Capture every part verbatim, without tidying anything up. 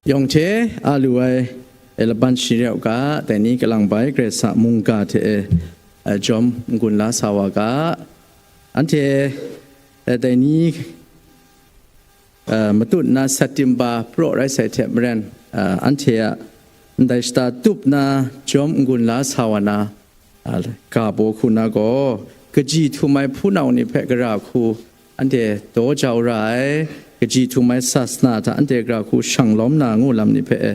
Yawng hte a lu ai, e, laban shi re u ga, dai ni kalang bai Karai Kasang mungga hte, e, e, jawm n-gun la sa wa ga, anhte, e, dai ni, e, matut nna September praw rai sai hte maren, e, anhte a ndai shata tup nna jawm n-gun la sa wa na, a, ga baw hku na gaw, kaji htum ai hpunau ni hpe gara hku anhte daw jau ra ai, kaji htum ai sasana hta anhte gara hku shang lawm na ngu lam ni hpe, e,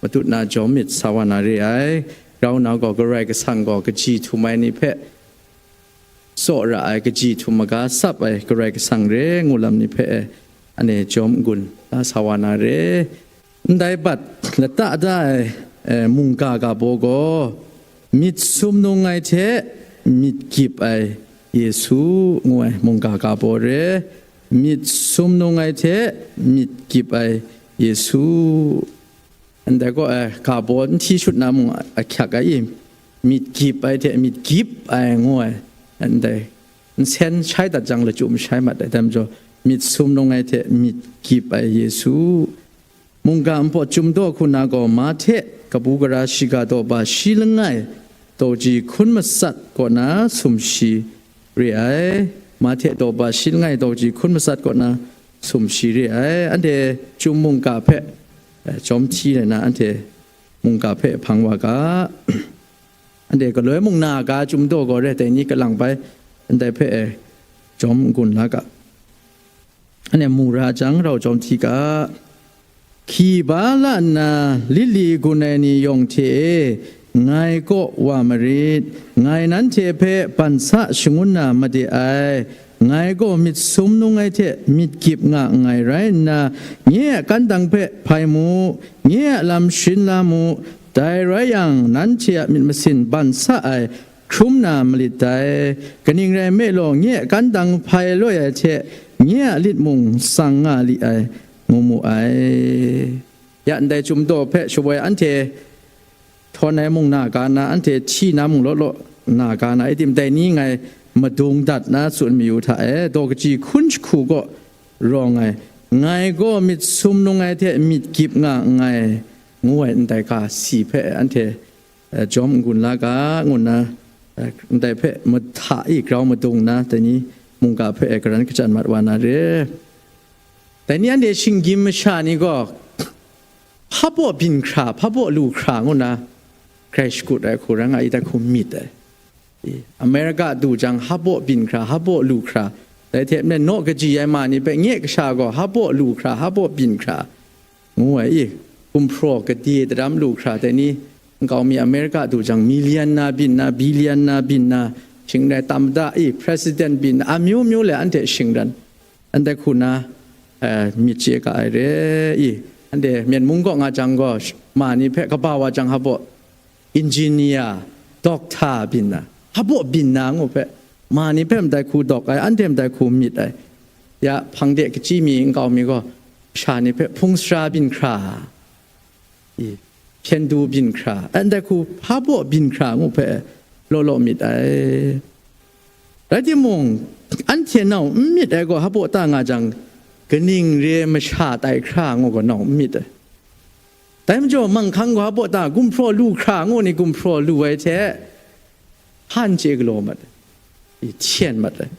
matut na jawm myit sa wa na re ai. Grau na gaw, Karai Kasang gaw kaji htum ai ni hpe tsaw ra ai, kaji htum maga sap ai Karai Kasang re ngu lam ni hpe, e, anhte jawm n-gun la sa wa na re. Ndai bat lata da ai, e, mungga ga baw gaw, myit sumnung ai hte myit gyip ai Yesu ngu ai mungga ga baw re. Myit sumnung ai hte myit gyip ai Yesu. Ndai gaw, e, ga baw n hti shut na mung ahkyak ai i, myit gyip ai hte myit gyip ai ngu ai, ndai nsen shai dat jang, lachyum shai mat ai, dai majaw, myit sumnung ai hte myit gyip ai Yesu. Mungga npawt Chyum Daw hku na gaw, Mahte kabu gara shiga daw ba shi langai, daw ji hkun matsat kaw na sumshi re ai. Mahte daw ba shi langai, daw ji hkun matsat kaw na sumshi re ai. Anhte Chyum mungga hpe, e, jawm hti ai na, anhte mungga hpe hpang wa ga. Anhte galoi mung na ga Chyum Daw gaw re, dai ni kalang bai ndai hpe, e, jawm n-gun la ga. Anhte mu ra jang, rau jawm hti ga. Hki ba la nna lit li gun ai ni yawng hte e, ngai kaw wa marit, ngai nanhte hpe ban sa shangun na made ai, ngai gaw myit sumnung ai hte myit gyip nga nngai rai nna, nye a kantang hpe hpai mu, nye a lam sharin la mu, dai rai yang, nanhte a myit masin ban sa ai hkrum na malit dai, kaning rai nme law, nye a kantang hpai loi ai hte, nye a lit mung tsang nga li ai, ngu mu ai. Ya ndai Chyum Daw hpe shawoi anhte htawn ai mung na ga na, anhte hti na mung law law na ga na, i tim dai ni ngai madung dat na tsun mayu hta e, daw kaji hkun jahku gaw rawng ai, ngai gaw myit sumnung ai hte myit gyip nga nngai, ngu ai ndai ga si hpe anhte, e, jawm n-gun la ga, ngu nna, e, ndai hpe mahta i grau madung nna, dai ni mungga hpe, e, karan kachyan mat wa na re. Dai ni anhte shinggyim masha ni gaw, hpa baw byin hkra, hpa baw lu hkra ngu nna grai shakut ai hku rai nga i, dai hku myit ai. I, America du jang, hpa baw byin hkra, hpa baw lu hkra, dai hte maren naw kaji ai ma ni hpe nye kasha gaw hpa baw lu hkra, hpa baw byin hkra, ngu ai i, gumhpraw gade daram lu hkra, dai ni nkau mi America du jang, million na byin na, billion na byin na, shing rai tam da i, president byin na, amyu myu le anhte shingran, anhte hku na, eh, myit chye ga ai re i, anhte Myen mung kaw nga jang gaw, ma ni hpe kaba wa jang hpa baw, engineer, doctor byin na, hpa baw byin na ngu hpe, ma ni hpe ndai hku dawk ai, anhte ndai hku myit ai. Ya, hpang de kachyi mi nkau mi gaw, sha ni hpe hpung sara byin hkra, i, hpyen du byin hkra, ndai hku hpa baw byin hkra ngu hpe, law law myit ai. Rai timung, anhte nau n myit ai gaw, hpa baw ta nga jang, kaning re masha tai hkra ngu gaw nau n myit ai. Dai majaw, manghkang gaw hpa baw ta, gumhpraw lu hkra ngu ni gumhpraw lu ai hte, hpan chye galaw mat ai, i, hten mat ai.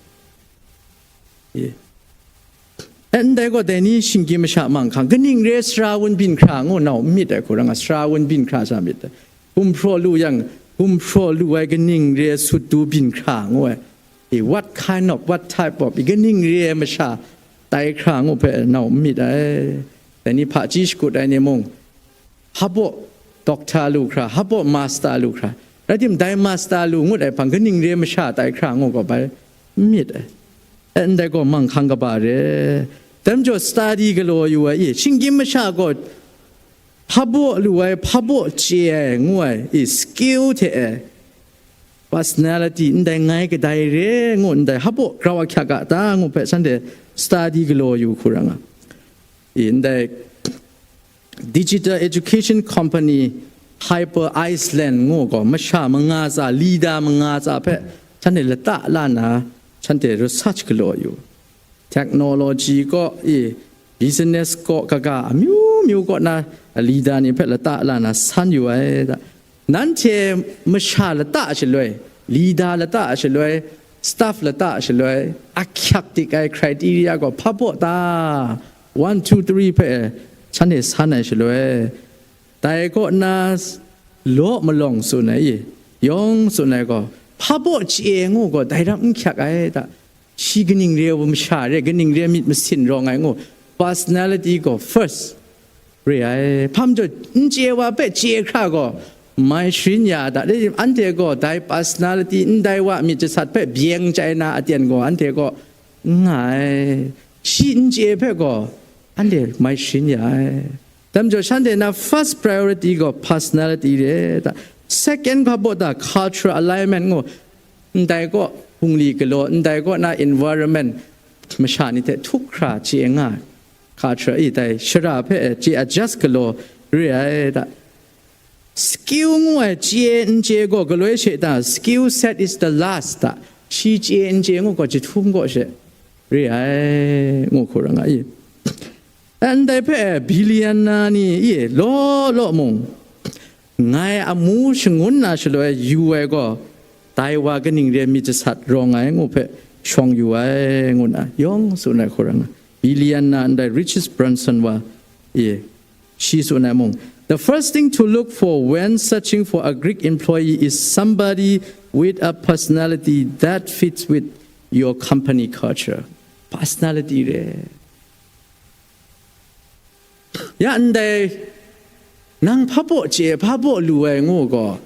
I. E, ndai gaw, dai ni shinggyim masha manghkang, kaning re sara wun byin hkra ngu nau n myit ai hku rai nga, sara wun byin hkra sha myit ai. Gumhpraw lu yang, gumhpraw lu ai kaning re sut du byin hkra ngu ai. I, what kind of, what type of, i, kaning re ai masha tai hkra ngu hpe nau n myit ai. Dai ni hpaji shakut ai ni mung, hpa baw doctor lu hkra, hpa baw master lu hkra. Rai timung, dai master lu ngut ai hpang kaning re ai masha tai hkra ngu gaw bai n myit ai. E, ndai gaw manghkang kaba re. Dai majaw study galaw yu ai i, shinggyim masha gaw hpa baw lu ai, hpa baw chye ai ngu ai i, skill hte e, personality, ndai ngai kadai re ngu, ndai hpa baw grau ahkyak a ta ngu hpe shanhte study galaw yu hku rai nga. I, ndai digital education company Hyper Iceland ngu gaw, masha manga tsa, leader manga tsa hpe shanhte lata la nna, shanhte research galaw yu. Technology kaw i, business kaw kaga, amyu myu kaw na, leader ni hpe lata la na san yu ai da. Nanhte masha lata shaloi, leader lata shaloi, staff lata shaloi, ahkyak dik ai criteria gaw hpa baw ta? One, two, three hpe shanhte san ai shaloi, dai kaw na law malawng tsun ai, yawng tsun ai gaw, hpa baw chye ngu gaw, dai ram n hkyak ai da. Shi kaning re ai masha re, kaning re ai myit masin rawng ai ngu, personality gaw first re ai. Hpa majaw, n chye wa hpe chye hkra gaw, mai sharin ya da. Anhte gaw dai personality, ndai wa myit jasat hpe byeng chyai na aten gaw, anhte gaw n nga ai. Shi n chye hpe gaw, anhte mai sharin ya ai. Dai majaw, shanhte na first priority gaw personality re da. Second hpa baw ta, cultural alignment ngu, ndai kaw bungli galaw, ndai kaw na environment, masha ni hte htup hkra chye nga ai. Culture i dai shara hpe chye adjust galaw re ai da. Skill ngu ai chye n chye gaw galoi she ta, skill set is the last da. Shi chye n chye ngu gaw jahtum gaw she re ai, ngu hku ra nga i. Ndai hpe billionaire ni i law law mung, ngai amu shangun na shaloi yu ai gaw, dai wa kaning re myit jasat rawng ai ngu hpe shawng yu ai, ngu na yawng tsun ai hku ra nga. Billionaire ndai Richard Branson wa e, shi tsun ai mung, the first thing to look for when searching for a Greek employee is somebody with a personality that fits with your company culture. Personality re. Ya ndai, nang hpa baw chye, hpa baw lu ai ngu gaw,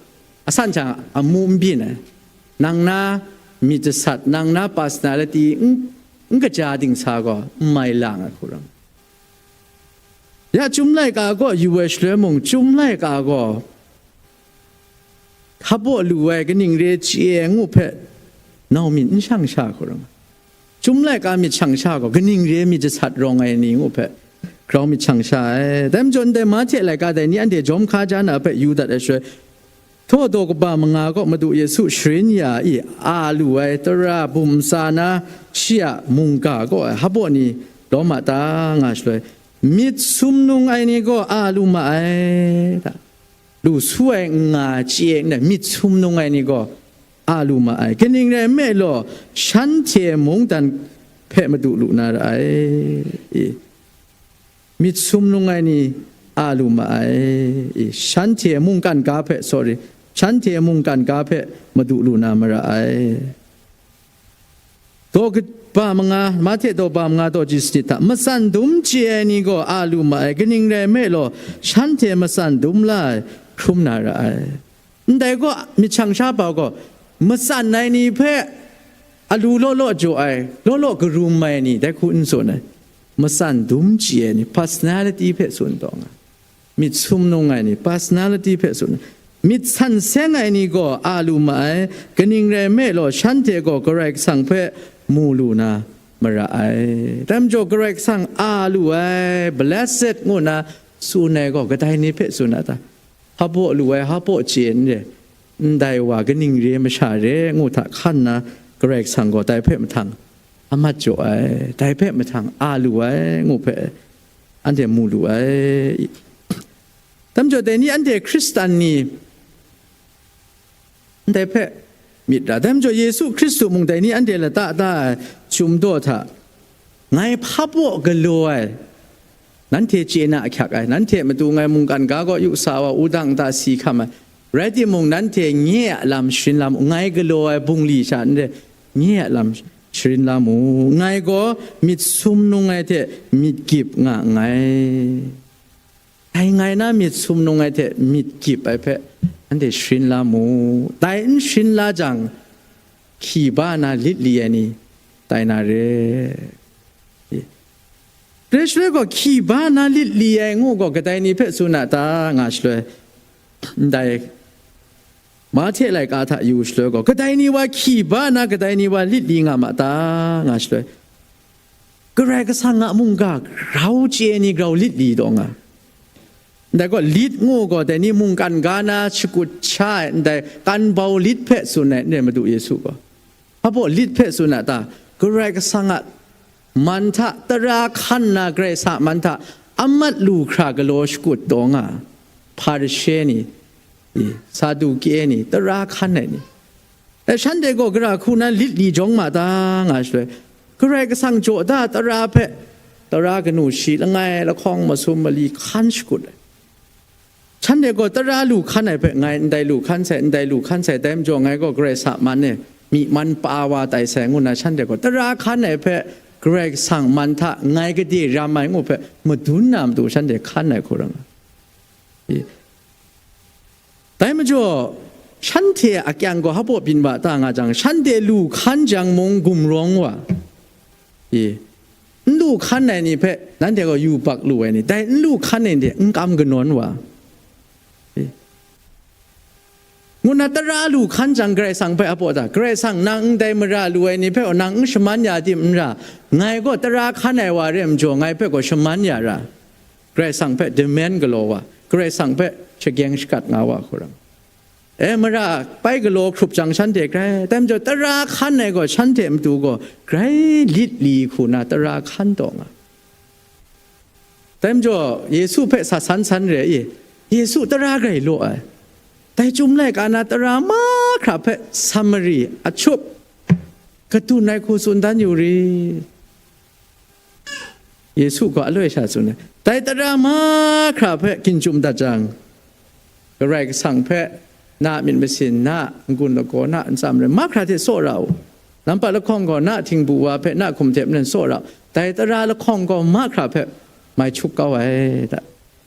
asan hta amu n byin ai. Nang na myit jasat, nang na personality n, n kaja dingsa gaw, n mai lang ai hku ram. Ya chyum laika gaw yu ai shaloi mung, chyum laika gaw hpa baw lu ai, kaning re chye ai ngu hpe, nau myit n shang sha hku ram. Chyum laika myit shang sha gaw, kaning re myit jasat rawng ai ni ngu hpe, grau myit shang sha ai. Dai majaw, ndai Mahte laika dai ni anhte jawm hka ja na hpe yu dat ai shaloi, htaw daw kaba manga kaw Madu Yesu sharin ya i, a lu ai tara bum ntsa na shi a mungga kaw ai hpa baw ni lawm a ta, nga shaloi, myit sumnung ai ni gaw a lu ma ai, ta. Lu su ai n nga chye nna myit sumnung ai ni gaw a lu ma ai. Kaning rai nme law, shanhte mungdan hpe madu lu na ra ai. E, myit sumnung ai ni a lu ma ai. E, shanhte mungkan ga hpe, sorry, shanhte mungkan ga hpe madu lu na mara ai. Daw kaba manga, Mahte daw kaba manga daw ji sanit hta, matsan dum chye ai ni gaw a lu ma ai, kaning rai nme law, shanhte matsan dum la ai hkrum na ra ai. Ndai gaw myit shang sha hpa gaw, matsan ai ni hpe alu law law jaw ai, law law karum ai ni, dai hku n tsun ai. Matsan dum chye ai ni, personality hpe tsun taw nga. Myit sumnung ai ni, personality hpe tsun. Myit san seng ai ni gaw a lu ma ai, kaning rai nme law, shanhte gaw Karai Kasang hpe mu lu na mara ai. Dai majaw, Karai Kasang a lu ai, blessed ngu na tsun ai gaw, kadai ni hpe tsun a ta? Hpa baw lu ai, hpa baw chye n re, ndai wa kaning re masha re ngu hta hkan na, Karai Kasang gaw dai hpe mahtang a mat jaw ai, dai hpe mahtang a lu ai ngu hpe, anhte mu lu ai. Dai majaw, dai ni anhte Hkristan ni ndai hpe myit ra. Dai majaw, Yesu Hkristu mung dai ni anhte lata da ai chyum daw hta, ngai hpa baw galaw ai, nanhte chye na ahkyak ai, nanhte matu ngai mungkan ga kaw yu sa wa, wudang nta si hkam ai, rai timung, nanhte nye a lam sharin la mu, ngai galaw ai bungli sha n re, nye a lam sharin la mu, ngai gaw myit sumnung ai hte myit gyip nga nngai. Dai ngai na myit sumnung ai hte myit gyip ai hpe anhte sharin la mu. Dai n sharin la jang, hkyi ba na lit li ai ni tai na re. Re shaloi gaw, hkyi ba na lit li ai ngu gaw, kadai ni hpe tsun a ta, nga shaloi, ndai Mahte laika hta yu shaloi gaw, kadai ni wa hkyi ba na, kadai ni wa lit li nga ma ta, nga shaloi, Karai Kasang a mungga grau chye ni grau lit li taw nga. Ndai gaw, lit ngu gaw, dai ni mungkan ga na shakut sha ai, ndai kan bau lit hpe tsun ai, ndai Madu Yesu gaw. Hpa baw lit hpe tsun a ta? Karai Kasang a man hta, tara hkan na Karai Kasang a man hta, Amat lu hkra galaw shakut taw nga, Hparishe ni, i, Saduke ni, tara hkan ai ni, e, shanhte gaw gara hku na lit li jawng ma ta nga shaloi, Karai Kasang jaw da tara hpe, tara kanu shi langai lahkawng masum mali hkan shakut ai. Shanhte gaw tara lu hkan ai hpe, ngai ndai lu hkan sai, ndai lu hkan sai, dai majaw ngai gaw Karai sa man e, myi man pa wa tai sai, ngu na shanhte gaw tara hkan ai hpe, Karai Kasang man hta ngai gade ram ai ngu hpe, madun na matu shanhte hkan ai hku rai nga. I. Dai majaw, shanhte a kyang gaw hpaw byin wa ta nga jang, shanhte lu hkan jang mung gumrawng wa. I. N lu hkan ai ni hpe, nanhte gaw yubak lu ai ni, dai n lu hkan ai ni hte n kam kanawn wa. I. Ngu na tara lu hkan jang Karai Kasang hpe a baw ta, Karai Kasang, nang ndai mara lu ai ni hpe nang n shaman ya tim n ra, ngai gaw tara hkan ai wa re ai majaw, ngai hpe gaw shaman ya ra. Karai Kasang hpe demand galaw wa, Karai Kasang hpe shageng shakat nga wa hku rai. E, mara pai galaw hkrup jang shanhte grai, dai majaw tara hkan ai gaw shanhte matu gaw grai lit li hku na tara hkan taw nga. Dai majaw Yesu hpe sa san san re i, Yesu tara grai law ai. Dai Chyum laika na tara mahkra hpe Samari, Achup, kadun ai hku tsun dan yu ri. Yesu gaw aloi sha tsun ai, dai tara mahkra hpe ginjum dat jang, Karai Kasang hpe na myit masin, na n-gun lagaw, na ntsam rai mahkra hte tsaw ra u. Lampat lahkawng gaw na htingbu wa hpe na hkum hte maren tsaw ra u. Dai tara lahkawng gaw mahkra hpe mai hkyuk kau ai ta.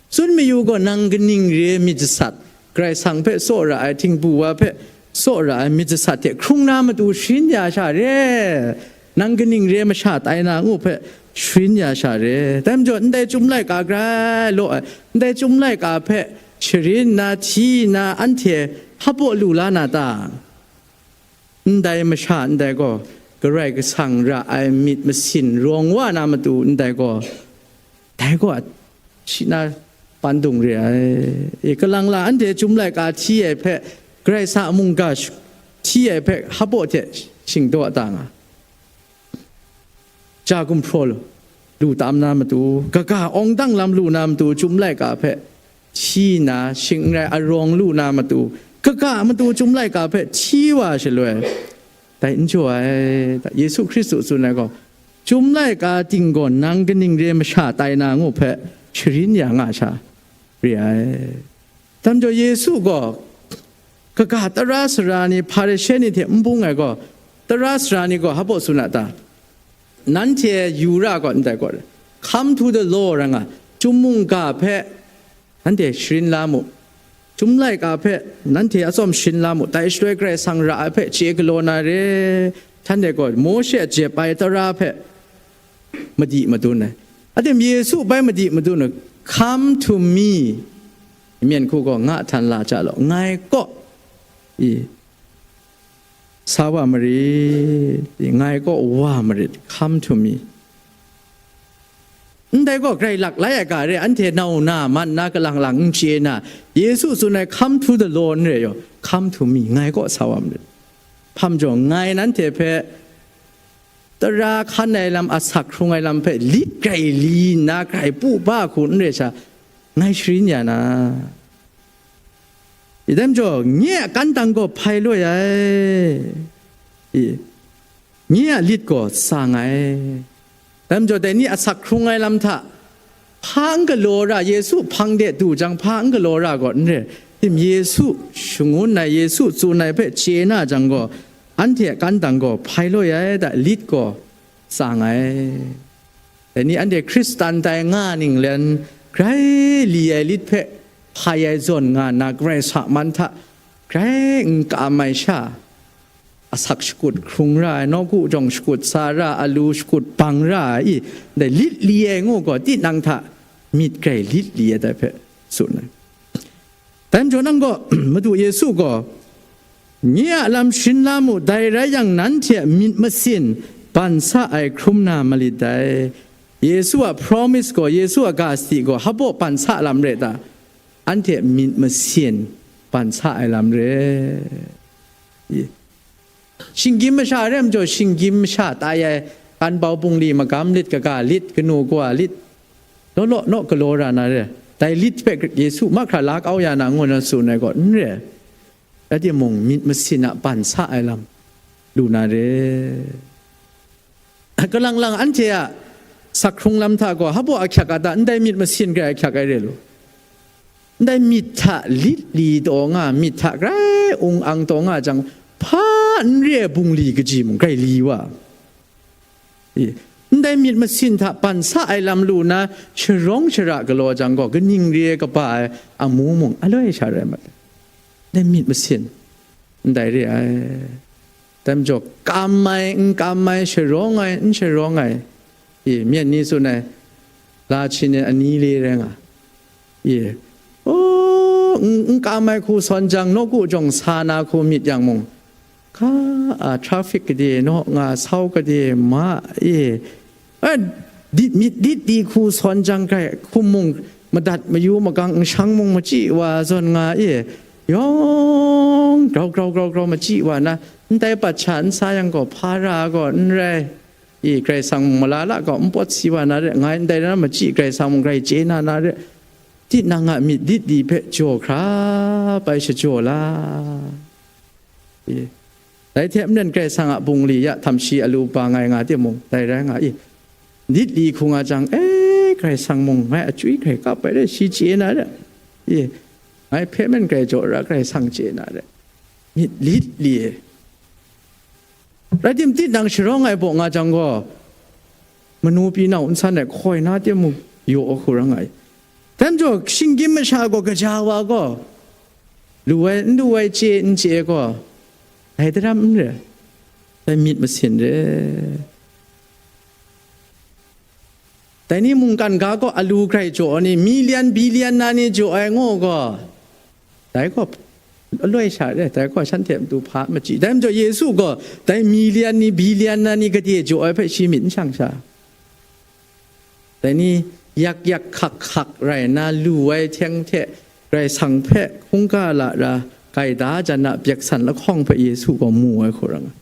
Tsun mayu gaw, nang kaning re myit jasat, Karai Kasang hpe tsaw ra ai, htingbu wa hpe tsaw ra ai myit jasat hte hkrung na matu sharin ya sha re, nang kaning re masha tai na ngu hpe sharin ya sha re. Dai majaw, ndai Chyum laika grai law ai, ndai Chyum laika hpe sharin nna, hti nna, anhte hpaw lu la na ta? Ndai masha ndai gaw, Karai Kasang ra ai myit masin rawng wa na matu ndai gaw, dai gaw shi na pandung re ai. E, kalang la anhte Chyum laika hti ai hpe, Karai Kasang a mungga sh-, hti ai hpe hpaw hte shingdaw ta nga. Ja gumhpraw lu, lu tam na matu, kaga awng dang lam lu na matu, Chyum laika hpe hti nna, shing n rai arawng lu na matu, kaga matu Chyum laika hpe hti wa shaloi, dai n jaw ai, Yesu Hkristu tsun ai gaw, Chyum laika ting gaw nang kaning re masha tai na ngu hpe sharin ya nga sha re ai. Dai majaw Yesu gaw kaga tara sara ni, Hparishe ni hte n bung ai gaw, tara sara ni gaw hpaw tsun a ta? Nanhte yu ra gaw ndai gaw, come to the law rai nga, Chyum mungga hpe nanhte sharin la mu, Chyum laika hpe nanhte atsawm sharin la mu, dai shaloi Karai Kasang ra ai hpe chye galaw na re, shanhte gaw Mawshe a jep ai tara hpe madi madun ai. Aten Yesu bai madi madun ai, come to me, myen hku gaw nga htan la ja law, ngai kaw i, sa wa marit, i, ngai kaw wa marit, come to me. Ndai gaw grai lak lai ai ga re, anhte nau na, man na, kalang lang n chye na, Yesu tsun ai, come to the law n re yaw, come to me, ngai kaw sa wa marit. Hpa majaw, ngai nanhte hpe tara hkan ai lam, asak hkrung ai lam hpe lit grai li nna, grai pu ba hku n re sha, ngai sharin ya na. I dai majaw, nye a kantang gaw hpai loi ai. I, nye a lit gaw tsang ai. Dai majaw, dai ni asak hkrung ai lam hta, hpa n galaw ra, Yesu hpang de du jang, hpa n galaw ra gaw n re. Tim Yesu shangun ai, Yesu tsun ai hpe chye na jang gaw, anhte a kantang gaw hpai loi ai da, lit gaw tsang ai. Dai ni anhte Hkristan tai nga ninglen, grai li ai lit hpe hpai ai zawn nga nna, Karai sa man hta grai n kam ai sha, asak shakut hkrung ra ai, nawku jawng shakut sa ra, alu shakut bang ra ai, i, dai lit li ai ngu gaw, tinang hta myit grai lit li ai dai hpe tsun ai. Dai majaw nang gaw, Madu Yesu gaw, nye a lam sharin la mu, dai rai yang, nanhte a myit masin ban sa ai hkrum na malit dai. Yesu a promise gaw, Yesu a ga sadi gaw, hpaw ban sa lam re ta? Anhte myit masin ban sa ai lam re. Shinggyim masha re majaw, shinggyim masha tai ai, kan bau bungli magam lit, kaga lit, kanu kawa lit, Law law naw galaw ra na re. Dai lit hpe Yesu mahkra la kau ya na ngu na tsun ai gaw n re. Rai timung, myit masin a ban sa ai lam lu na re. Kalang lang anhte a sak hkrung lam hta gaw, hpaw ahkyak a ta, ndai myit masin grai ahkyak ai re lu. Ndai myit hta lit li taw nga, myit hta grai ung ang taw nga jang, hpa n re ai bungli kaji mung grai li wa. I, ndai myit masin hta ban sa ai lam lu na, sharawng shara galaw jang gaw, kaning re ai kaba ai amu mung aloi sha rai mat ai. Ndai myit masin ndai re ai. Dai majaw, kam ai, n kam ai, sharawng ai, n sharawng ai, i, myen ni tsun ai, la hchin e ani le rai nga, i, o, n, n kam ai hku sawn jang, nawku jawng sa na hku myit yang mung, hka, a, traffic gade naw nga, sau gade ma, i, a, dit myit dit di hku sawn jang, grai hkum mung madat mayu magang nshang mung machyi wa zawn nga, i, yawng grau grau grau grau machyi wa na, ndai pat sha n sa yang gaw, hpa ra gaw n rai, i, Karai Kasang mung mala la gaw n pawt si wa na re, ngai ndai na machyi Karai Kasang mung grai chye na na re, tinang a myit dit di hpe jaw hkra bai shajaw la. I, dai hte maren Karai Kasang a bungli ya htam shi alu ba ngai nga timung, dai rai nga i. Lit li hku nga jang, e, Karai Kasang mung ngai achywi hkrai kap ai re, shi chye na re. I, ngai hpe men grai jaw ra, Karai Kasang chye na re. Myit lit li e. Rai tim, tinang sharawng ai baw nga jang gaw, manu pyi nau n san ai hkoi na tim mung yaw hku ra nga ai. Dai majaw, shinggyim masha gaw, kaja wa gaw, lu ai n lu ai chye n chye gaw, dai daram n re, dai myit masin re. Dai ni mungkan ga gaw alu grai jaw ai ni, milian bilian na ni jaw ai ngu gaw, dai gaw aloi sha re, dai gaw shanhte matu hpa machyi. Dai majaw Yesu gaw dai milian ni, bilian na ni gade jaw ai hpe shi myit n shang sha. Dai ni yak yak hkak hkak rai na lu ai hteng hte Karai Kasang hpe hkungga la ra gaida jan a byaksan lahkawng hpe Yesu gaw mu ai hku ra nga.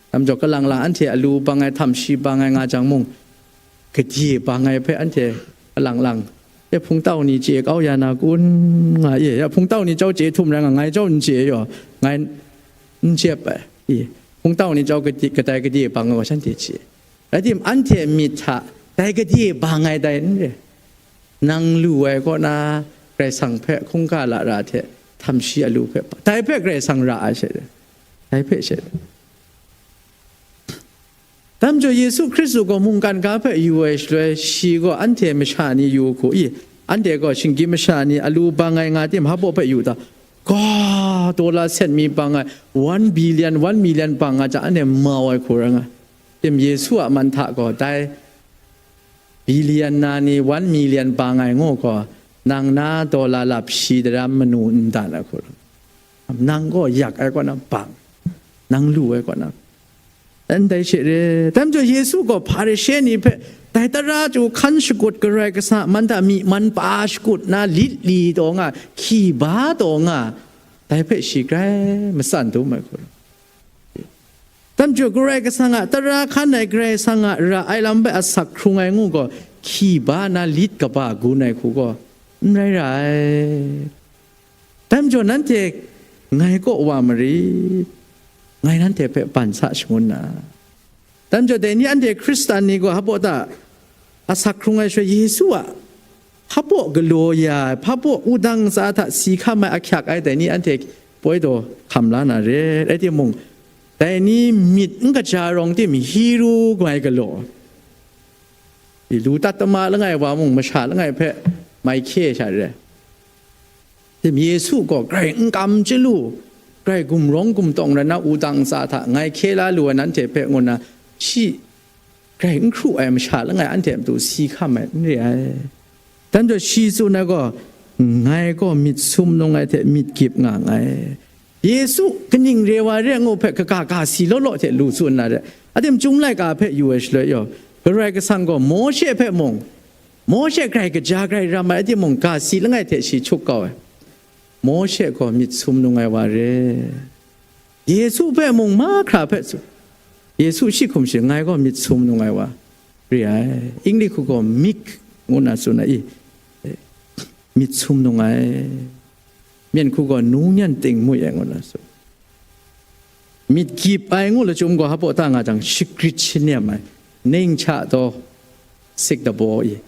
Dai majaw kalang lang anhte alu bang ai, htam shi bang ai nga jang mung, gade bang ai hpe anhte kalang lang, e, hpungtau ni chye kau ya na kun nga e, ya hpungtau ni chyawm chye htum rai nga, ngai chyawm n chye yaw, ngai n jep ai, i, hpungtau ni chyawm gade, kadai gade bang ai gaw shanhte chye. Rai tim, anhte myit hta dai gade bang ai dai n re. Nang lu ai kaw na, Karai Kasang hpe hkungga la ra hte, htam shi alu hpe, dai hpe Karai Kasang ra ai she re. Dai hpe she re. Dai majaw Yesu Hkristu gaw mungkan ga hpe yu ai shaloi, shi gaw anhte masha ni yu hku i, anhte gaw shinggyim masha ni alu bang ai nga tim, hpaw hpe yu ta, ga, dollar set mi bang ai, one billion, one million bang nga jang, anhte mau ai hku ra nga. Tim, Yesu a man hta gaw dai billion na ni one million bang ai ngu gaw, nang na dollar lap shi daram manu n dan ai hku ra. Nang gaw yak ai kaw na bang, nang lu ai kaw na. Ndai she re, dai majaw Yesu gaw Hparishe ni hpe, dai tara chyu hkan shakut, Karai Kasang a man hta myi man pa shakut na lit li taw nga, hkyi ba taw nga, dai hpe shi grai matsan dum ai hku ra. Dai majaw Karai Kasang a tara hkan ai, Karai Kasang a ra ai lam hpe asak hkrung ai ngu gaw, hkyi ba na lit kaba gun ai hku gaw n rai ra ai. Dai majaw nanhte ngai kaw wa marit, ngai nanhte hpe ban sa shangun na. Dai majaw dai ni anhte Hkristan ni gaw hpaw ta asak hkrung ai shaloi, Yesu a hpaw galaw ya ai, hpaw wudang tsa hta si hkam ai ahkyak ai dai ni anhte poi taw hkam la na re. Rai timung, dai ni myit n kaja rawng tim, Hiru ngai galaw, i, lu tat tama langai wa mung masha langai hpe mai hkye sha re. Tim, Yesu gaw grai n kam chyalu, grai gumrawng gumtawng rai na, wudang tsa hta ngai hkye la lu ai nanhte hpe ngu na, shi grai n hkru ai masha langai anhte a matu si hkam ai n re ai. Dai majaw shi tsun ai gaw, ngai gaw myit sum nung ai hte myit gyip nga nngai. Yesu kaning re wa re ngu hpe kaga ga si law law hte lu tsun na re. Adim, Chyum laika hpe yu ai shaloi yaw, Karai Kasang gaw Mawshe hpe mung, Mawshe grai kaja grai ram ai timung, ga si langai hte shi hkyuk kau ai. Mawshe gaw myit sum nung ai wa re. Yesu hpe mung mahkra hpe tsun. Yesu shi hkum shi, ngai gaw myit sum nung ai wa re ai. Inglik hku gaw meek, ngu nna tsun ai i, myit sum nung ai, myen hku gaw nungyan ting mui ai ngu nna tsun. Myit gyip ai ngu lachyum gaw hpa ta nga jang, shagrit shanem ai, ning hta taw, sik dabaw i,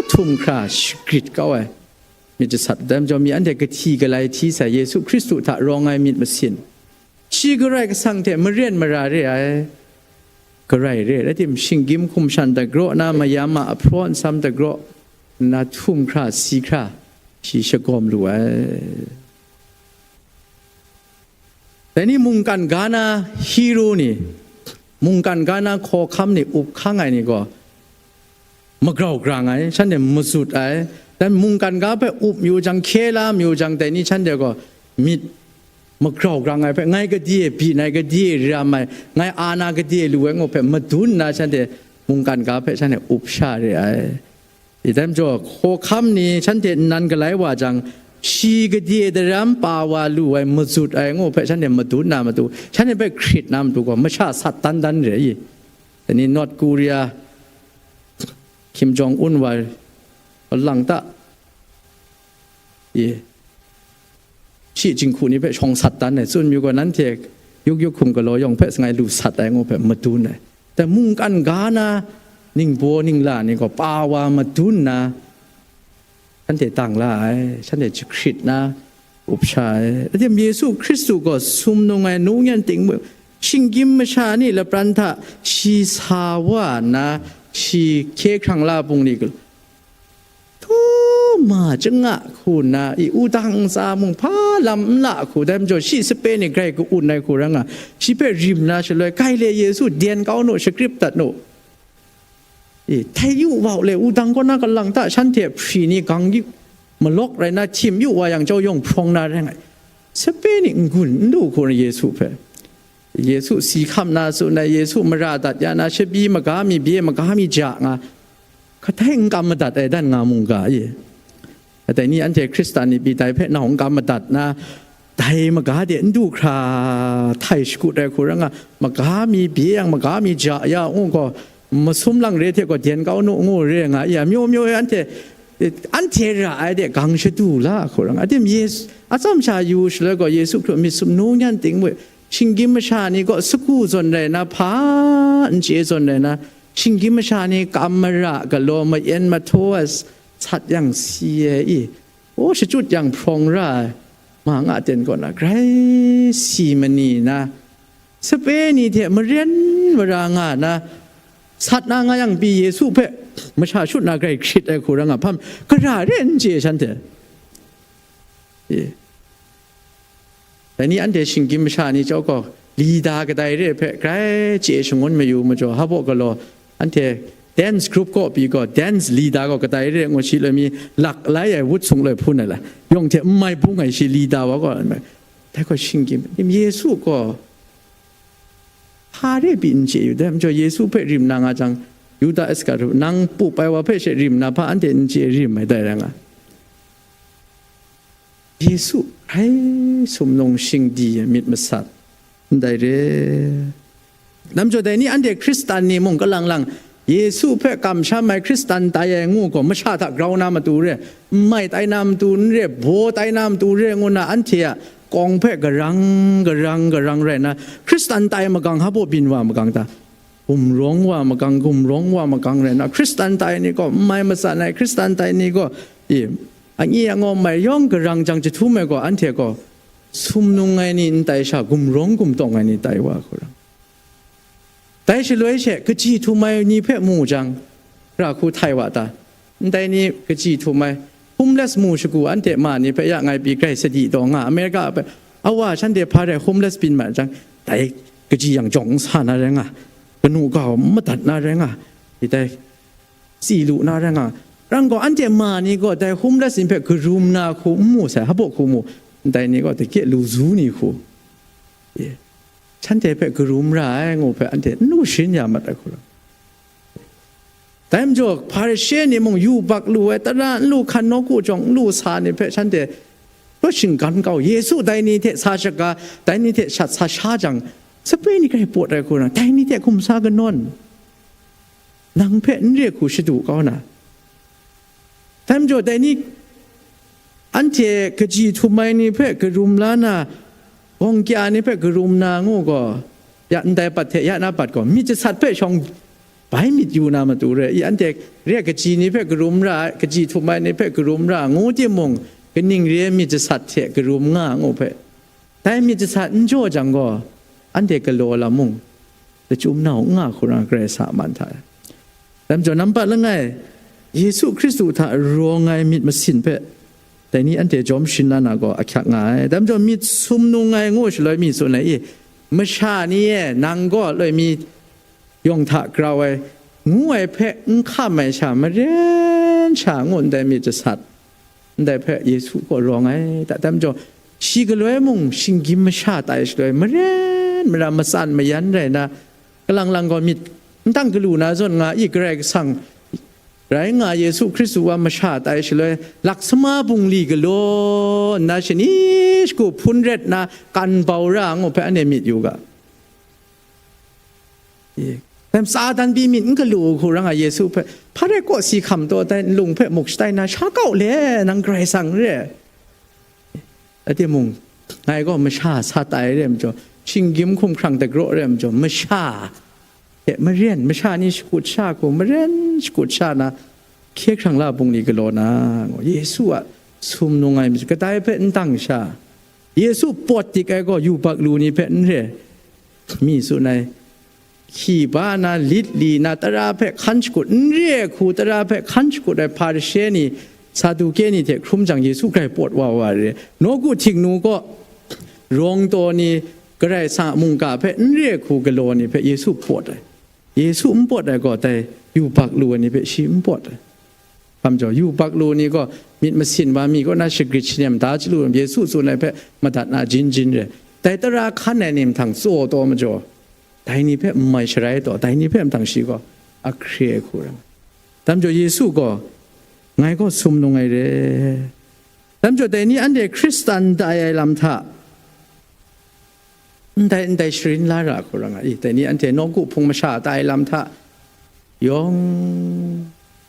htum hkra shagrit kau ai myit jasat dai majaw, mi anhte kahti galai hti sai, Yesu Hkristu hta rawng ai myit masin, shi Karai Kasang hte maren mara re ai, Karai re ai tim, shinggyim hkum shan dagraw na, mayam a ahpraw nsam dagraw nna, htum hkra si hkra shi shagawm lu ai. Dai ni mungkan ga na hero ni, mungkan ga na hkawhkam ni up hkang ai ni gaw, magrau grang ai, shanhte mazut ai. Dan mungkan ga hpe up mayu jang, hkye la mayu jang, dai ni shanhte gaw myit magrau grang ai hpe, ngai gade byin ai, gade ram ai, ngai a na gade lu ai ngu hpe madun nna, shanhte mungkan ga hpe shanhte up sha re ai. I dai majaw, hkawhkam ni shanhte nnan galai wa jang, shi gade daram pa wa lu ai, mazut ai ngu hpe shanhte madun na matu, shanhte hpe hkrit na matu gaw, masha sat dan dan re i. Dai ni North Korea, Kim Jong Un wa lang ta i, shi jinghku ni hpe shawng sat dan ai, tsun mayu gaw, nanhte yuk yuk hkum galaw yawng hpe sangai lu sat ai ngu hpe madun ai. Dai mungkan ga na ningbaw ningla ni gaw pa wa madun nna, shanhte dang la ai, shanhte jahkrit na up sha ai. Adim Yesu Hkristu gaw sumnung ai, nungyan ting mu, shinggyim masha ni lapran hta shi sa wa nna, shi hkye hkrang la bungli gal-, htu ma changa hku nna, i wudang ntsa mung hpa lam n la hku, dai majaw shi sape ni grai ka-un ai hku rai nga, shi hpe rim na shaloi, Galile Yesu, den kau nu, shagrip dat nu. E, htai yu wa u le, wudang kaw na kalang ta shanhte hpri ni gang yu, malawk rai na, htim yu wa yang, chyau yawng hprawng na rai nga ai. Sape ni n-gun n lu hku rai Yesu hpe. Yesu si hkam na tsun ai, Yesu mara dat ya na, shabi maga mi bye, maga mi ja nga, kadai n kam madat ai dan nga mungga i. Kadai ni anhte Hkristan ni pyi dai hpe nau n kam madat na, dai maga de n du hkra htai shakut ai hku rai nga, maga mi bye yang, maga mi ja ya ngu gaw, masum lang re hte gaw den kau nu ngu re nga i, amyu myu e anhte, anhte ra ai de gang shadu la hku rai nga. Adim Yesu, atsam sha yu shaloi gaw, Yesu Hkristu myit sumnu nyan ting we, shinggyim masha ni gaw sagu zawn rai na, hpa n chye zawn rai na, shinggyim masha ni kam mara galaw ma-en mahtaw ai sat yang si ai i, o, shachyut yang hprawng ra ai, ma nga ten kaw na, grai si mani na, sape ni hte maren mara nga na, sat na nga yang pyi Yesu hpe masha shut na grai hkrit ai hku rai nga hpam, gara re n chye shanhte. E. Dai ni anhte shinggyim masha ni chyawm gaw, Lida kadai re hpe grai chye shangun mayu majaw, hpa baw galaw, anhte dance group kaw pyi gaw, dance leader gaw kadai re ngu shi loi mi, lak lai ai wut sung loi hpun ai la, yawng hte n mai bung ai shi leader wa gaw, dai gaw shinggyim, Yesu gaw hpa re pyi n chye yu, dai majaw Yesu hpe rim na nga jang, Yuda Iskariot, nang pup ai wa hpe she rim na hpa anhte n chye rim ai dai rai nga. Yesu hkrai sumnung shingdi ai myit masat ndai re. Namjaw dai ni anhte Hkristan ni mung kalang lang Yesu hpe kamsham ai Hkristan tai ai ngu gaw, masha hta grau na matu re, nmai tai na matu n re, baw tai na matu re ngu na, anhte a kawng hpe garang, garang, garang rai na, Hkristan tai magang hpa baw byin wa magang ta? Gumrawng wa magang, gumrawng wa magang rai na, Hkristan tai ni gaw, n mai matsan ai Hkristan tai ni gaw, e, angyi angawm ai yawng garang jang jahtum ai gaw, anhte gaw sumnung ai ni n tai sha, gumrawng gumtawng ai ni tai wa hku rai. Dai shaloi she, kaji htum ai ni hpe mu jang, ra hku htai wa ta? Ndai ni kaji htum ai, homeless mu shagu anhte ma ni hpe ya ngai pyi grai sadi taw nga, America hpe, awa shanhte hpa rai homeless byin ma jang, dai kaji yang jawng n sa na rai nga, kanu kau n madat na rai nga, dai tsi lu na rai nga, rang gaw, anhte ma ni gaw dai homeless ni hpe karum na hku n mu sai, hpa baw hku mu, ndai ni gaw dahkye lu zu ni hku, e, shanhte hpe karum ra ai ngu hpe anhte n lu sharin ya mat ai hku rai. Dai majaw, Hparishe ni mung yubak lu ai, tara n lu, hkan nawku jawng n lu sa ni hpe shanhte rawt shinggan kau, Yesu dai ni hte sa shaga, dai ni hte shat sa sha jang, sape ni grai pawt ai hku rai, dai ni hte hkum sa kanawn, nang hpe n re hku shadu kau na, Dai majaw dai ni, anhte kaji htum ai ni hpe karum la na, gawng kya ni hpe karum na ngu gaw, ya ndai pat hte ya na pat gaw, myit jasat hpe shawng bai myit yu na matu re i, anhte re ai kaji ni hpe karum ra ai, kaji htum ai ni hpe karum ra ngu timung, kaning re ai myit jasat hte karum nga ngu hpe, dai myit jasat n jaw jang gaw, anhte galaw lam mung, lachyum nau n nga hku ra Karai Kasang a man hta e. Dai majaw nampat langai, Yesu Hkristu hta rawng ai myit masin hpe, dai ni anhte jawm sharin la na gaw ahkyak nga ai. Dai majaw myit sumnung ai ngu shaloi mi tsun ai i, masha ni e, nang gaw loi mi yawng hta grau ai, ngu ai hpe n hkam ai sha, maren sha ngu ndai myit jasat, ndai hpe Yesu gaw rawng ai. Dai majaw, shi galoi mung shinggyim masha tai shaloi, maren mara matsan mayan rai na, kalang lang gaw myit n tang galu na zawn nga i, Karai Kasang rai nga Yesu Hkristu wa masha tai shaloi, laksama bungli galaw nna shani shagu hpun ret na kan bau ra ngu hpe anhte myit yu ga. Dai Satan pyi myit n galu hku ra nga Yesu hpe, hpa rai kaw si hkam taw dai nlung hpe muk shatai na, sha kau le, nang Karai Kasang re. Rai timung, ngai gaw masha sa tai re ai majaw, shinggyim hkumhkrang dagraw re ai majaw, masha hte maren, masha ni shakut sha hku maren shakut sha na, hkye hkrang la bungli galaw na, ngu, Yesu a sumnung ai myit, kadai hpe n tang sha, Yesu pawt dik ai gaw yubak lu ni hpe n re, mi tsun ai. Hkyi ba na, lit li na, tara hpe hkan shakut, n re ai hku tara hpe hkan shakut ai Hparishe ni, Saduke ni hte hkrum jang, Yesu grai pawt wa wa re. Nawku Htingnu kaw rawng taw ni, Karai Kasang a mungga hpe n re ai hku galaw ni hpe Yesu pawt ai. Yesu n pawt ai gaw, dai yubak lu ai ni hpe shi n pawt ai. Hpa majaw, yubak lu ni gaw myit masin wa mi kaw na shagrit shanem da chyalu, Yesu tsun ai hpe madat na jin jin re. Dai tara hkan ai ni mahtang tsaw taw majaw, dai ni hpe n mai sharai taw, dai ni hpe mahtang shi gaw ahkre ai hku rai. Dai majaw, Yesu gaw, ngai gaw sumnung ai re. Dai majaw, dai ni anhte Hkristan tai ai lam hta, ndai ndai sharin la ra hku ra nga i, dai ni anhte nawku hpung masha tai lam hta yawng,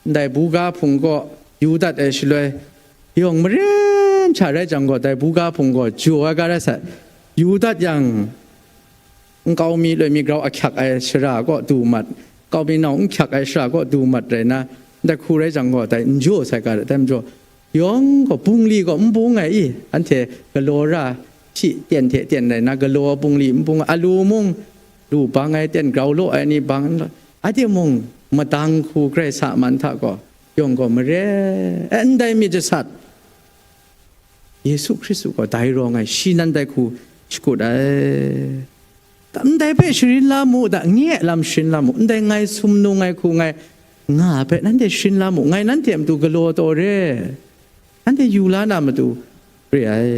ndai buga hpung kaw yu dat ai shaloi, yawng maren sha rai jang gaw, dai buga hpung gaw jaw ai ga rai sai, yu dat yang, nkau mi loi mi grau ahkyak ai shara kaw du mat, nkau mi nau n hkyak ai shara kaw du mat rai na, ndai hku rai jang gaw, dai n jaw sai ga rai, dai majaw, yawng gaw bungli gaw n bung ai i, anhte galaw ra, hti tyen hte tyen rai na, galaw bungli n bung, alu mung lu bang ai, tyen grau law ai ni bang n law, a timung, madang hku Karai Kasang a man hta gaw, yawng gaw mare, e, ndai myit jasat, Yesu Hkristu gaw dai rawng ai, shi nan dai hku shakut ai. Ndai hpe sharin la mu da, nye lam sharin la mu, ndai ngai sumnung ai hku ngai nga ai hpe nanhte sharin la mu, ngai nanhte a matu galaw taw re, nanhte yu la na matu re ai.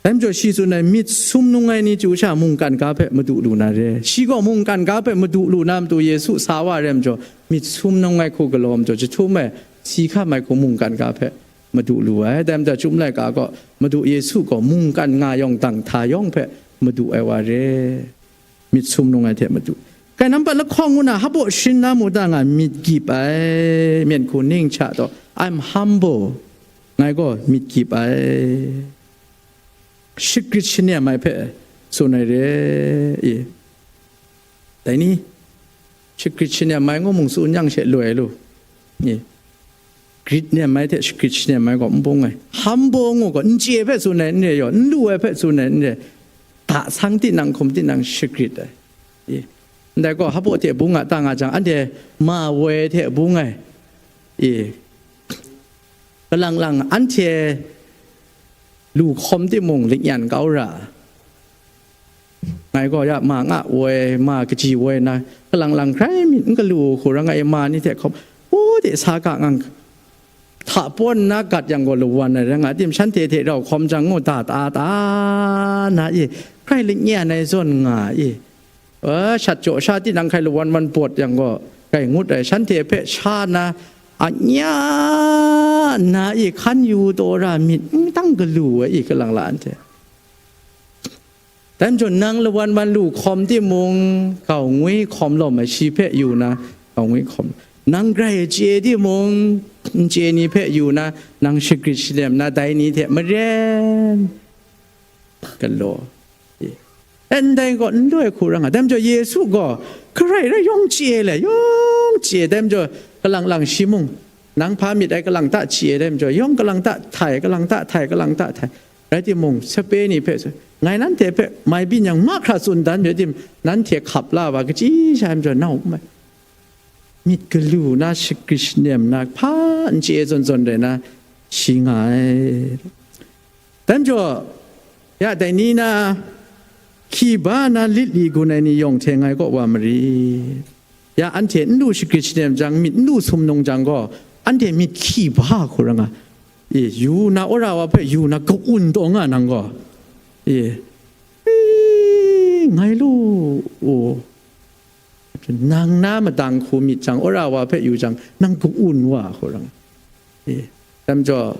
Dai majaw shi tsun ai, myit sumnung ai ni chyu sha mungkan ga hpe madu lu na re. Shi gaw mungkan ga hpe madu lu na matu Yesu sa wa re majaw, myit sumnung ai hku galaw majaw, jahtum ai, si hkam ai hku mungkan ga hpe madu lu ai. Dai majaw, Chyum laika gaw, Madu Yesu gaw mungkan nga yawng dang hta yawng hpe madu ai wa re, myit sumnung ai hte madu. Kai nampat lahkawng ngu na, hpaw sharin la mu ta nga, myit gyip ai, myen hku ning hta taw, I'm humble, ngai gaw myit gyip ai, shagrit shanem ai hpe tsun ai re i. Dai ni, shagrit shanem ai ngu mung tsun yang she loi lu. Ni, grit nem ai hte shagrit shanem ai gaw n bung ai. Humble ngu gaw, n chye hpe tsun ai n re yaw, n lu ai hpe tsun ai n re, dasang tinang hkum tinang shagrit ai. I, ndai gaw, hpaw hte bung a ta nga jang, anhte ma woi hte bung ai. I, kalang lang anhte lu hkawm timung, lanyan kau ra. Ngai gaw ya ma nga woi, ma kaji woi na, kalang lang hkrai myit n galu hku ra nga i, ma ni hte hkawm, u de sa ga ngang, hta pawn nna gat yang gaw lawan ai rai nga tim, shanhte hte rau hkawm jang ngu da ta ta na i, hkrai lanyan ai zawn nga i, a, shat jaw sha tinang hkrai lawan wan bawt yang gaw, hkrai ngut ai, shanhte hpe sha na, a nya na i, hkan yu taw ra myit n tang galu ai i, kalang la anhte. Dai majaw nang lawan wan lu hkawm timung, gau ngwi hkawm lawm ai, shi hpe yu na, gau ngwi hkawm. Nang grai chye timung, n chye ni hpe yu na, nang shagrit shanem na dai ni hte maren galaw. E, ndai gaw n loi hku ra nga. Dai majaw Yesu gaw, hkarai rai yawng chye le, yawng chye. Dai majaw kalang lang shi mung, nang hpa myit ai kalang ta chye, dai majaw yawng kalang ta htai, kalang ta htai, kalang ta htai. Rai timung, sape ni hpe, ngai nanhte hpe mai byin yang mahkra tsun dan myit tim, nanhte hkap la wa, kaji sha ai majaw nau n mai. Myit galu na, shagrit shanem na, hpa n chye zawn zawn rai na, shi nga ai. Dai majaw, ya dai ni na, hki ba na lit li gun ai ni yawng hte ngai kaw wa mari. Ya anhte n lu shagrit shanem jang, myit n lu sumnung jang gaw, anhte myit hki ba hku ra nga. E, yu na wora wa hpe yu na ka-un taw nga nang gaw. E, e, ngai lu u. Nang na madang hku myit jang, wora wa hpe yu jang, nang ka-un wa hku ra nga. E, dai majaw,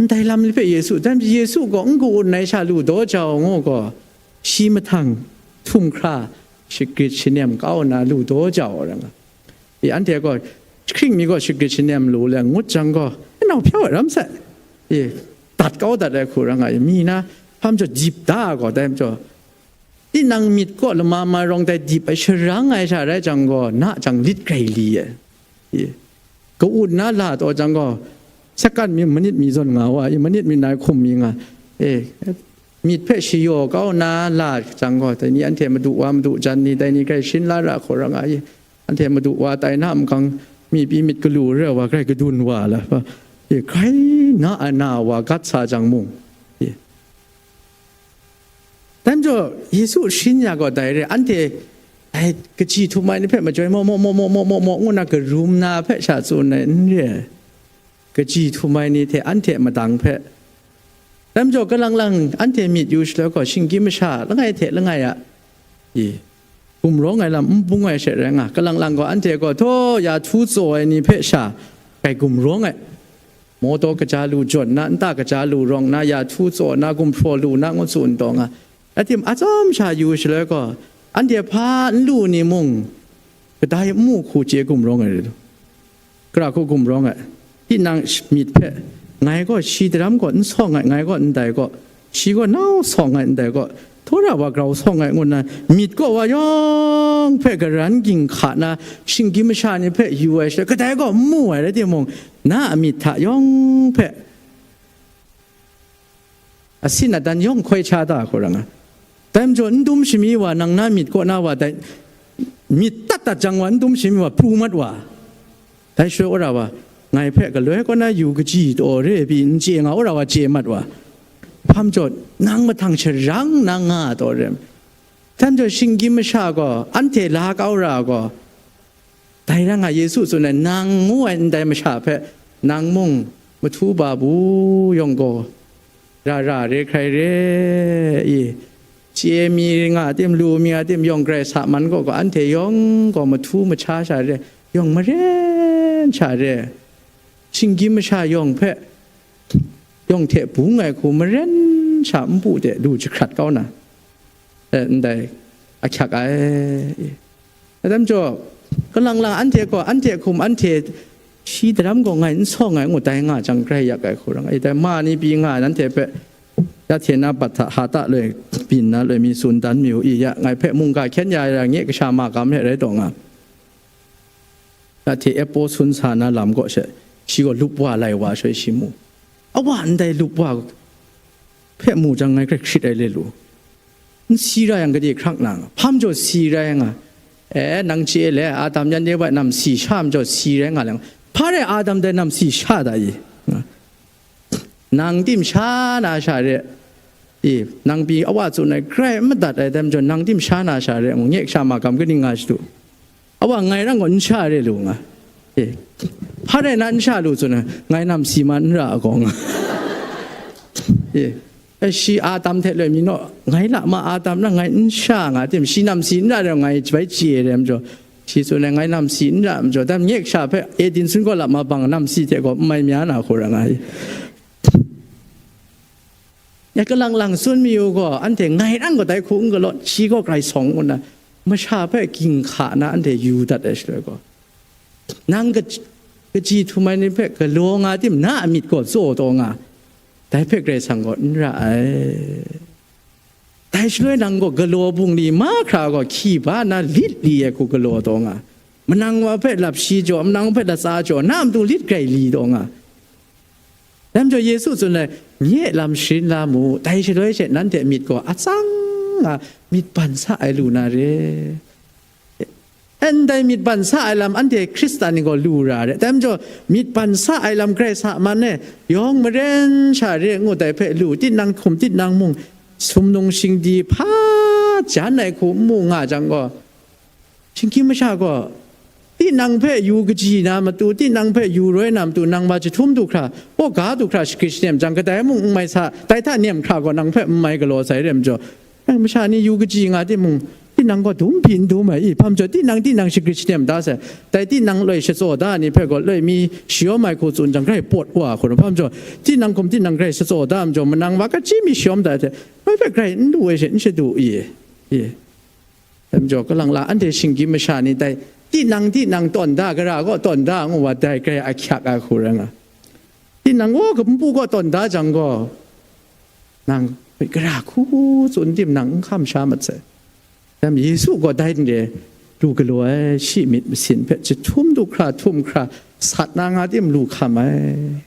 ndai lam ni hpe Yesu, dai majaw Yesu gaw n ka-un ai sha lu daw jau ngu gaw, shi mahtang htum hkra shagrit shanem kau nna lu daw jau ai ra nga. E, anhte gaw, hkring mi gaw shagrit shanem lu le ngut jang gaw, nau hpyaw ai ram sai. E, dat kau dat ai hku ra nga, mi na hpa majaw dip da gaw, dai majaw, tinang myit kaw lama ma rawng dai dip ai sharang ai sha rai jang gaw, na jang lit grai li ai. E, ka-un na la taw jang gaw, sakan mi manit mi zawn nga wa, e, manit mi nai hkum mi nga, e, myit hpe shayaw kau na la jang gaw, dai ni anhte madu wa madu jan ni, dai ni grai shin la ra hku ra nga, e, anhte madu wa tai na makang, mi pyi myit galu re wa grai kadun wa la, e, grai na ai na wa gat sa jang mung, e, Dai majaw, Yesu shin ya gaw dai re, anhte, ai, kaji htum ai ni hpe majoi maw, maw, maw, maw, maw, maw, maw, ngu na karum na hpe sha tsun ai n re ai. Kaji htum ai ni hte anhte madang hpe. Dai majaw, kalang lang anhte myit yu shaloi gaw, shinggyim masha langai hte langai a, i, gumrawng ai lam n bung ai she rai nga, kalang lang gaw anhte gaw, htaw ya htu tsaw ai ni hpe sha, grai gumrawng ai. Mawtaw kaja lu jawn na, nta kaja lu rawng na, ya htu tsaw na, gumhpraw lu na, ngu tsun taw nga. Rai timung, atsawm sha yu shaloi gaw, anhte hpa n lu ni mung, kadai n mu hku chye gumrawng ai rai lu. Gara hku gumrawng ai. Tinang myit hpe, ngai gaw shi daram gaw n sawng ai, ngai gaw ndai gaw, shi gaw nau sawng ai ndai gaw, htaw ra wa grau sawng ai ngu nna, myit gaw wa yawng hpe karan ginhka na, shinggyim masha ni hpe yu ai shaloi, kadai gaw n mu ai rai timung, na a myit hta yawng hpe asin adan yawng hkoi sha da hku ra nga. Dai majaw, n dum shami wa, nang na myit kaw na wa, dai myit dat dat jang wa, n dum shami wa, pru mat wa. Dai shaloi wora wa, ngai hpe galoi kaw na yu kaji taw re ai pyi n chye nga, wora wa chye mat wa. Hpa majaw, nang mahtang sharang na nga taw re ai. Dai majaw, shinggyim masha gaw, anhte la kau ra gaw, dai rai nga, Yesu tsun ai, nang ngu ai ndai masha hpe, nang mung mahtu ba bu yawng gaw, ra ra re hkrai re i, chye mi nga tim, lu mi nga tim, yawng grai sa man gaw, gaw anhte yawng gaw mahtu mahta sha re, yawng maren sha re, shinggyim masha yawng hpe, yawng hte bung ai hku maren sha npu de lu jahkrat kau na, eh, ndai ahkyak ai. Dai majaw, kalang lang anhte gaw, anhte hkum, anhte shi daram gaw ngai n sawng ai ngu dai nga jang, grai yak ai hku ra nga i, dai ma ni pyi nga ai nanhte hpe, ya hte na bat hta, ha ta loi, byin na loi mi tsun dan mi u i, ya ngai hpe mungga hkyen ya ai ra, nye kasha magam hte rai taw nga. Ya hte epo sun sa na lam kaw she, shi gaw lup wa lai wa shaloi shi mu. Awa ndai lup wa hpe mu jang, ngai grai hkrit ai le lu. N si ra yang, gade hkrak na nga, hpa majaw si rai nga. E, nang chye le, Adam yan de bai nam si sha majaw si rai nga le nga. Hpa rai Adam dai nam si sha da i? Nga. Nang tim sha na sha re. E, nang pyi awa tsun ai grai n madat ai dai majaw, nang tim sha na sha re ngu, nye kasha magam kaning nga shadu. Awa ngai rang gaw n sha re lu nga. E, hpa rai na n sha lu tsun ai, ngai nam si ma n ra ai gaw nga. E, e, shi Adam hte loi mi naw, ngai la ma Adam na ngai n sha nga tim, shi nam si n ra re ngai bai chye re majaw, shi tsun ai ngai nam si n ra majaw, dai nye kasha hpe Eden sun gaw la ma bang nam si hte gaw n mai mya na hku ra nga i. Ya kalang lang tsun mayu gaw, anhte ngai rang gaw dai hku n galaw, shi gaw grai sawng ngu nna, masha hpe ginhka na anhte yu dat ai shaloi gaw, Nang kaji htum ai ni hpe galaw nga tim, na a myit gaw tsaw taw nga, dai hpe Karai Kasang gaw n ra ai. Dai shaloi nang gaw galaw bungli mahkra gaw hkyi ba na lit li ai hku galaw taw nga, manang wa hpe lap shi jaw, manang hpe latsa jaw, na matu lit grai li taw nga. Dai majaw Yesu tsun ai, nye lam sharin la mu, dai shaloi she nanhte myit gaw atsang nga myit ban sa ai lu na re. Ndai myit ban sa ai lam anhte Hkristan ni gaw lu ra re. Dai majaw, myit ban sa ai lam Karai sa man e, yawng maren sha re ngut ai hpe lu, tinang hkum tinang mung, sumnung shingdi hpa jan ai hku n mu nga jang gaw, shinggyim masha gaw, tinang hpe yu kaji na matu, tinang hpe yu roi na matu, nang wa jahtum du hkra, ga du hkra shagrit shanem jang, kadai mung n mai sa, dai hta nem hkra gaw nang hpe n mai galaw sai re majaw, nang masha ni yu kaji nga timung, tinang gaw dum byin dum ai, i, hpa majaw, tinang, tinang shagrit shanem da sai, dai tinang loi shatsaw da ai ni hpe gaw loi mi shayawm ai hku tsun jang, grai pawt wa hku, hpa majaw, tinang hkum tinang grai shatsaw da majaw, manang wa kaji mi shayawm da ai hte, loi hpe grai n du ai she, n shadu, i, i. Dai majaw, kalang la anhte shinggyim masha ni dai, tinang, tinang tawn da, gara gaw tawn da, ngu wa, dai grai ahkyak ai hku rai nga. Tinang gaw, npu gaw tawn da jang gaw, nang gara hku tsun tim nang n hkam sha mat sai. Dai majaw Yesu gaw dai n re, lu galaw ai shi myit masin hpe jahtum du hkra htum hkra sat na nga tim lu hkam ai.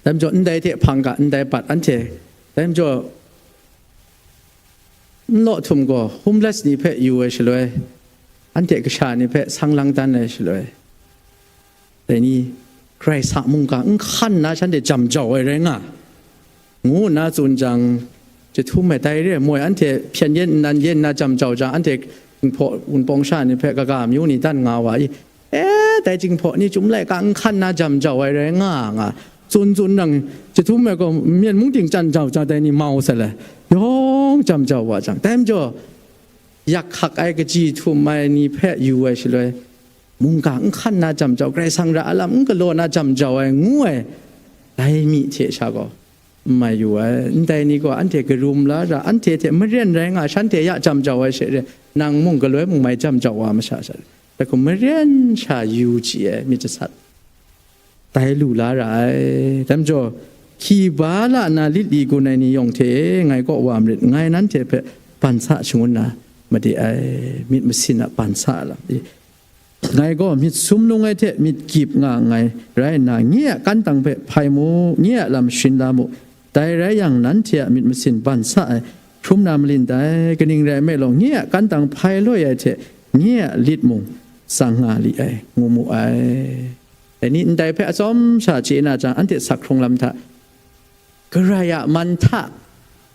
Dai majaw, ndai hte hpang ga, ndai bat anhte, dai majaw, n law htum gaw, homeless ni hpe yu ai shaloi, anhte kasha ni hpe sang lang dan ai shaloi, dai ni, Karai sa mungga n hkan nna shanhte jam jau ai rai nga, ngu nna tsun jang, jahtum ai dai re moi, anhte hpyen yen nnan yen nna jam jau jang, anhte Jinghpaw Wunpawng sha ni hpe kaga amyu ni dan nga wa i, e, dai Jinghpaw ni chyum laika n hkan na jam jau ai rai nga, nga, tsun tsun nang, jahtum ai gaw, myen mung ting jan jau jang, dai ni mau sai lai, yawng jam jau wa jang, dai majaw, yak hkak ai kaji htum ai ni hpe yu ai shaloi, mungga n hkan na jam jau, Karai Kasang ra alam n galaw na jam jau ai ngu ai, dai mi hte sha gaw, n mai yu ai. Ndai ni gaw anhte karum la ra, anhte hte maren rai nga, shanhte ya jam jau ai she re, nang mung galoi mung mai jam jau wa masha sha, dai hku maren sha yu chye ai myit jasat, dai lu la ra ai. Dai majaw, hkyi ba la na lit li gun ai ni yawng hte e, ngai kaw wa marit, ngai nanhte hpe ban sa shangun na made ai, myit masin a ban sa lam. Ngai gaw myit sumnung ai hte myit gyip nga nngai rai nna, nye a kantang hpe hpai mu, nye a lam sharin la mu. Dai rai yang, nanhte a myit masin ban sa ai hkrum na malin dai, kaning rai nme law, nye a kantang hpai loi ai hte nye a lit mung tsang nga li ai, ngu mu ai. Dai ni ndai hpe atsawm sha chye na jang, anhte sak hkrung lam hta, Karai a man hta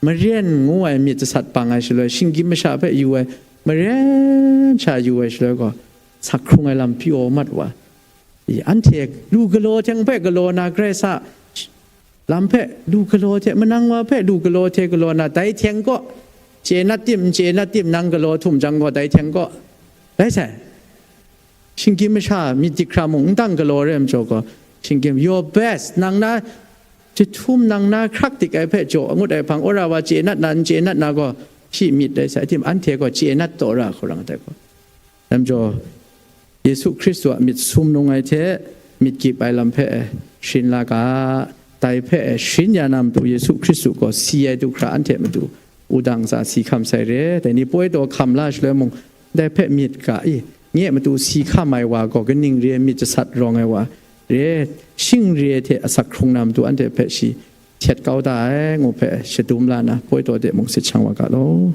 maren ngu ai myit jasat bang ai shaloi, shinggyim masha hpe yu ai, maren sha yu ai shaloi gaw, sak hkrung ai lam pyaw mat wa. I, anhte lu galaw hte hpe galaw na, Karai sa lam hpe lu galaw hte, manang wa hpe lu galaw hte galaw na, dai hteng kaw, chye nat tim, n chye nat tim, nang galaw htum jang gaw, dai hteng kaw, dai sai. Shinggyim masha myit dik hkra mung n dang galaw re ai majaw gaw, shinggyim, your best, nang na jahtum, nang na hkrak dik ai hpe jaw ngut ai hpang, wora wa chye nat na, n chye nat na gaw, shi myit rai sai, tim anhte gaw chye nat taw ra hku rang ai gaw. Dai majaw, Yesu Hkristu a myit sumnung ai hte myit gyip ai lam hpe sharin la ga, dai hpe sharin ya na matu Yesu Hkristu gaw si ai du hkra anhte matu wudang tsa si hkam sai re, dai ni poi taw hkam la shaloi mung, dai hpe myit ga i, nye matu si hkam ai wa gaw kaning re ai myit jasat rawng ai wa re, shing re ai hte asak hkrung na matu anhte hpe shi htet kau da ai, ngu hpe shadum la na, poi taw de mung sit shang wa ga law.